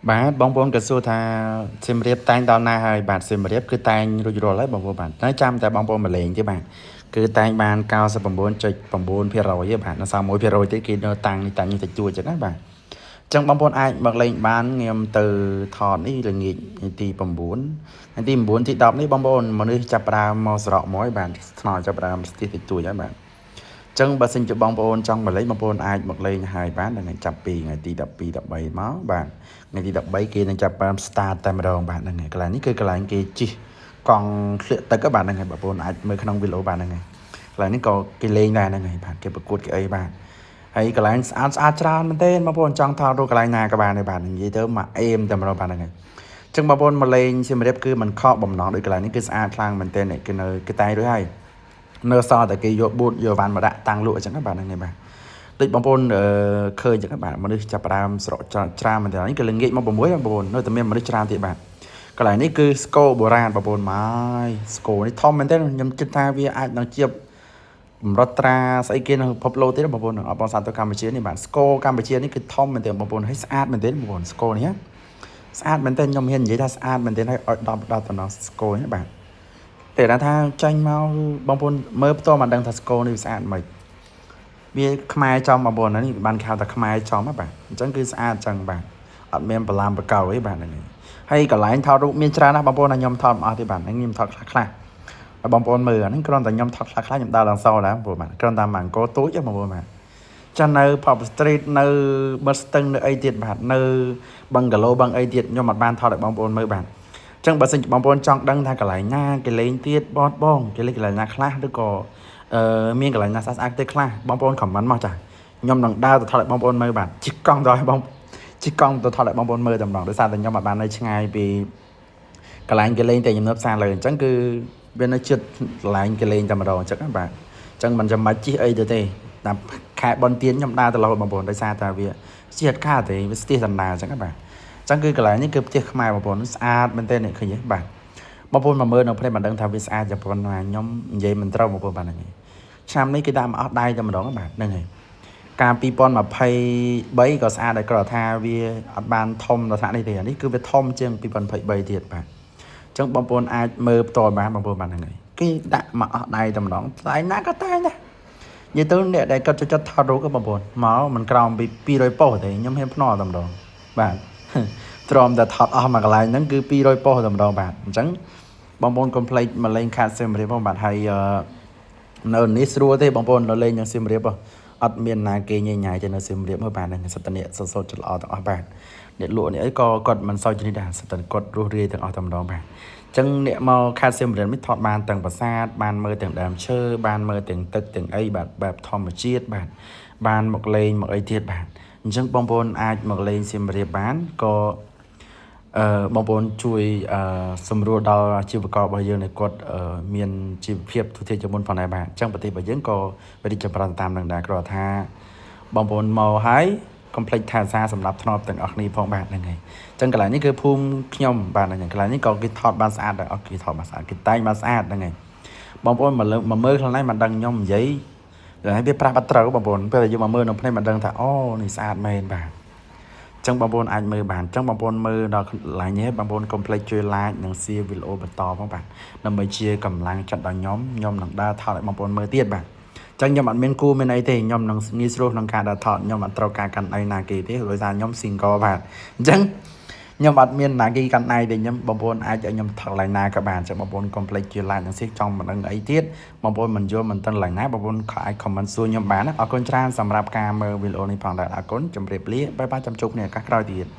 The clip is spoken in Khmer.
បាទបងប្អូនក៏សួរថាសៀមរាបតែងដល់ណាហើយបាទសៀមរាបគឺតែងរួចរាល់ហើយបងប្អូនបាទតែចាំតែបងប្អូនមកលេងទេបាទគឺតែងបាន99.9%ទេបាទនៅសល់1%ទេគេនៅតាំងនេះតាំងនេះតិចតួចចឹងណាបាទអញ្ចឹងបងប្អូនអាចមកលេងបានខ្ញុំទៅថតនេះល្ងាចថ្ងៃទី9ថ្ងៃទី9ទី10នេះបងប្អូនមនុស្សចាប់ផ្ដើមមកស្រកមកហើយបាទថ្នល់ចាប់ផ្ដើមស្ទះតិចតួចហើយបាទ ចឹងបើសិនជាបងប្អូនចង់មកលេងបងប្អូនអាចមកលេងហើយបានដល់ថ្ងៃចាប់ពីថ្ងៃទី12 13មកបាទថ្ងៃទី13គេនឹងចាប់បាន start តែម្ដងបាទហ្នឹងហើយកន្លែងនេះគឺកន្លែងគេជិះកង់ធ្លាក់ទឹកបាទហ្នឹងហើយបងប្អូនអាចមើលក្នុងវីដេអូបាទហ្នឹងហើយកន្លែងនេះក៏គេលេងដែរហ្នឹងហើយបាទគេប្រកួតគេអីបាទហើយកន្លែងស្អាតស្អាតច្រើនមែនទែនបងប្អូនចង់ថតរូបកន្លែងណាក៏បានដែរបាទនិយាយទៅមកអេមតែម្ដងបាទហ្នឹងហើយចឹងបងប្អូនមកលេងសៀមរាបគឺមិនខកបំណងដោយកន្លែងនេះគឺស្អាតខ្លាំងមែនទែនគេនៅគេតែងរួចហើយ នៅសល់តែគេយកបួតយកវ៉ាន់មកដាក់តាំងលក់អញ្ចឹងណាបាទហ្នឹងឯងបាទដូចបងប្អូនអឺឃើញអញ្ចឹងណាបាទមនុស្សចាប់ផ្ដើមស្រកច្រើនមែនតើនេះគឺល្ងាចមក6បងប្អូននៅតែមានមនុស្សច្រើនទៀតបាទកន្លែងនេះគឺស្គរបុរាណបងប្អូនម៉ាយស្គរនេះធំមែនទែនខ្ញុំគិតថាវាអាចនឹងជាកម្រិតត្រាស្អីគេនៅពិភពលោកទៀតបងប្អូនអបអរសាទរកម្ពុជានេះបាទស្គរកម្ពុជានេះគឺធំមែនទែនបងប្អូនហើយស្អាតមែនទែនបងប្អូនស្គរនេះស្អាតមែនទែនខ្ញុំហ៊ាននិយាយថាស្អាតមែនទែនហើយឲ្យ10ដល់តំណស្គរនេះបាទ តែថាចាញ់មកបងប្អូនមើលផ្ទាល់មិនដឹងថាស្គរនេះវាស្អាតមិនវាខ្មែរចំបងប្អូននេះបានគេហៅថាខ្មែរចំហ៎បាទអញ្ចឹងគឺស្អាតចឹងបាទអត់មានបន្លាមបកោអីបាទហ្នឹងហើយកន្លែងថតរូបមានច្រើនណាស់បងប្អូនណាខ្ញុំថតមិនអស់ទេបាទហ្នឹងខ្ញុំថតខ្លះខ្លះឲ្យបងប្អូនមើលអាហ្នឹងគ្រាន់តែខ្ញុំថតខ្លះខ្លះខ្ញុំដើរឡើងសដែរបងប្អូនបាទគ្រាន់តែមកអង្គរទូចបងប្អូនបាទចានៅ Pub Street នៅបិទស្ទឹងនៅអីទៀតបាទនៅបឹងកាឡូបឹងអីទៀតខ្ញុំអត់បានថតឲ្យបងប្អូនមើលបាទ ចឹងបើសិនជាបងប្អូនចង់ដឹងថាកន្លែងណាគេលេងទៀតបតបងគេលេងកន្លែងណាខ្លះឬក៏អឺមានកន្លែងណាស្អាតស្អាតទៅខ្លះបងប្អូន comment មកចាខ្ញុំនឹងដើរទៅថតឲ្យបងប្អូនមើលបាទជិះកង់ទៅឲ្យបងជិះកង់ទៅថតឲ្យបងប្អូនមើលតែម្ដងដោយសារតែខ្ញុំអត់បាននៅឆ្ងាយពីកន្លែងគេលេងតែខ្ញុំនៅផ្សារលើអញ្ចឹងគឺវានៅជិតកន្លែងគេលេងតែម្ដងអញ្ចឹងណាបាទអញ្ចឹងមិនចាំបាច់ជិះអីទៅទេតាមខែបនទៀនខ្ញុំដើរទៅរហូតបងប្អូនដោយសារតែវាជិះអត់ខាតទេវាស្ទះដណ្ដើអញ្ចឹងណាបាទ ចឹងគឺកន្លែងនេះគឺផ្ទះខ្មែរបងប្អូនស្អាតមែនទែននេះឃើញទេបាទបងប្អូនមកមើលនៅភ្នែកមិនដឹងថាវាស្អាតយ៉ាងប៉ុណ្ណាខ្ញុំនិយាយមិនត្រូវបងប្អូនបាទហ្នឹងហើយឆ្នាំនេះគេដាក់មកអស់ដៃតែម្ដងបាទហ្នឹងហើយកាល2023ក៏ស្អាតដែរគ្រាន់តែថាវាអត់បានធំដល់ថ្នាក់នេះទេអានេះគឺវាធំជាង2023ទៀតបាទអញ្ចឹងបងប្អូនអាចមើលផ្ទាល់បានបងប្អូនបាទហ្នឹងហើយគេដាក់មកអស់ដៃតែម្ដងដៃណាក៏តែដែរនិយាយទៅអ្នកដែលគាត់ចូលចិត្តថតរូបក៏បងប្អូនមកមិនក្រោមពី200ប៉ុស្តិ៍ទេខ្ញុំហ៊ានភ្នាល់តែម្ដងបាទ ទ្រាំតែថតអស់មួយកន្លែងហ្នឹងគឺ200ប៉ុស្តិ៍តែម្ដងបាទអញ្ចឹងបងប្អូនកុំភ្លេចមកលេងខាតសៀមរាបផងបាទហើយនៅនេះស្រួលទេបងប្អូននៅលេងនៅសៀមរាបអត់មានណាគេញ៉ៃញ៉ៃទេនៅសៀមរាបមើលបាទហ្នឹងសិតតអ្នកសុទ្ធសុទ្ធល្អទាំងអស់បាទអ្នកលក់នេះអីក៏គាត់មិនសូវជំនាញដែរសិតតែគាត់រស់រាយទាំងអស់តែម្ដងបាទអញ្ចឹងអ្នកមកខេត្តសៀមរាបនេះថតបានទាំងប្រាសាទបានមើលទាំងដើមឈើបានមើលទាំងទឹកទាំងអីបាទបែបធម្មជាតិបាទបានមកលេងមកអីទៀតបាទអញ្ចឹងបងប្អូនអាចមកលេងសៀមរាបបានក៏អឺបងប្អូនជួយអឺសម្រួលដល់អាជីវកររបស់យើងឲ្យគាត់មានជីវភាពទូទាជាមុនផងដែរបាទអញ្ចឹងប្រទេសរបស់យើងក៏រីកចម្រើនតាមនឹងដែរគ្រាន់ថាបងប្អូនមកហើយកុំភ្លេចថែរក្សាសម្រាប់ធ្នាប់ទាំងអស់គ្នាផងបាទហ្នឹងហើយអញ្ចឹងកន្លែងនេះគឺភូមិខ្ញុំបាទហ្នឹងហើយកន្លែងនេះក៏គេថតបានស្អាតដែរអត់គេថតបានស្អាតគេតែងបានស្អាតហ្នឹងហើយបងប្អូនមកលើមកមើលខ្លួនឯងមិនដឹងខ្ញុំនិយាយតែវាប្រាស់បាត់ត្រូវបងប្អូនពេលដែលយើងមកមើលនៅភ្នែកមិនដឹងថាអូនេះស្អាតមែនបាទចឹងបងប្អូនអាចមើលបានចឹងបងប្អូនមើលដល់កន្លែងនេះបងប្អូនកុំភ្លេចជួយ like និង share វីដេអូបន្តផងបាទដើម្បីជាកម្លាំងចិត្តដល់ខ្ញុំខ្ញុំនឹងដើរថតឲ្យបងប្អូនមើលទៀតបាទចឹងខ្ញុំអត់មានគូមានអីទេខ្ញុំនឹងងាយស្រួលក្នុងការដើរថតខ្ញុំអត់ត្រូវការកាន់អីណាគេទេដោយសារខ្ញុំ single បាទអញ្ចឹងខ្ញុំអត់មានណាគេកាន់ដៃទេខ្ញុំបងប្អូនអាចឲ្យខ្ញុំថតកន្លែងណាក៏បានចឹងបងប្អូនកុំភ្លេចជួយ like និង share ចង់មិនដឹងអីទៀតបងប្អូនមិនយល់មិនទាន់កន្លែងណាបងប្អូនក៏អាច comment សួរខ្ញុំបានណាអរគុណច្រើនសម្រាប់ការមើលវីដេអូនេះផងដែរអរគុណជម្រាបលា bye bye ចាំជួបគ្នាឱកាសក្រោយទៀត។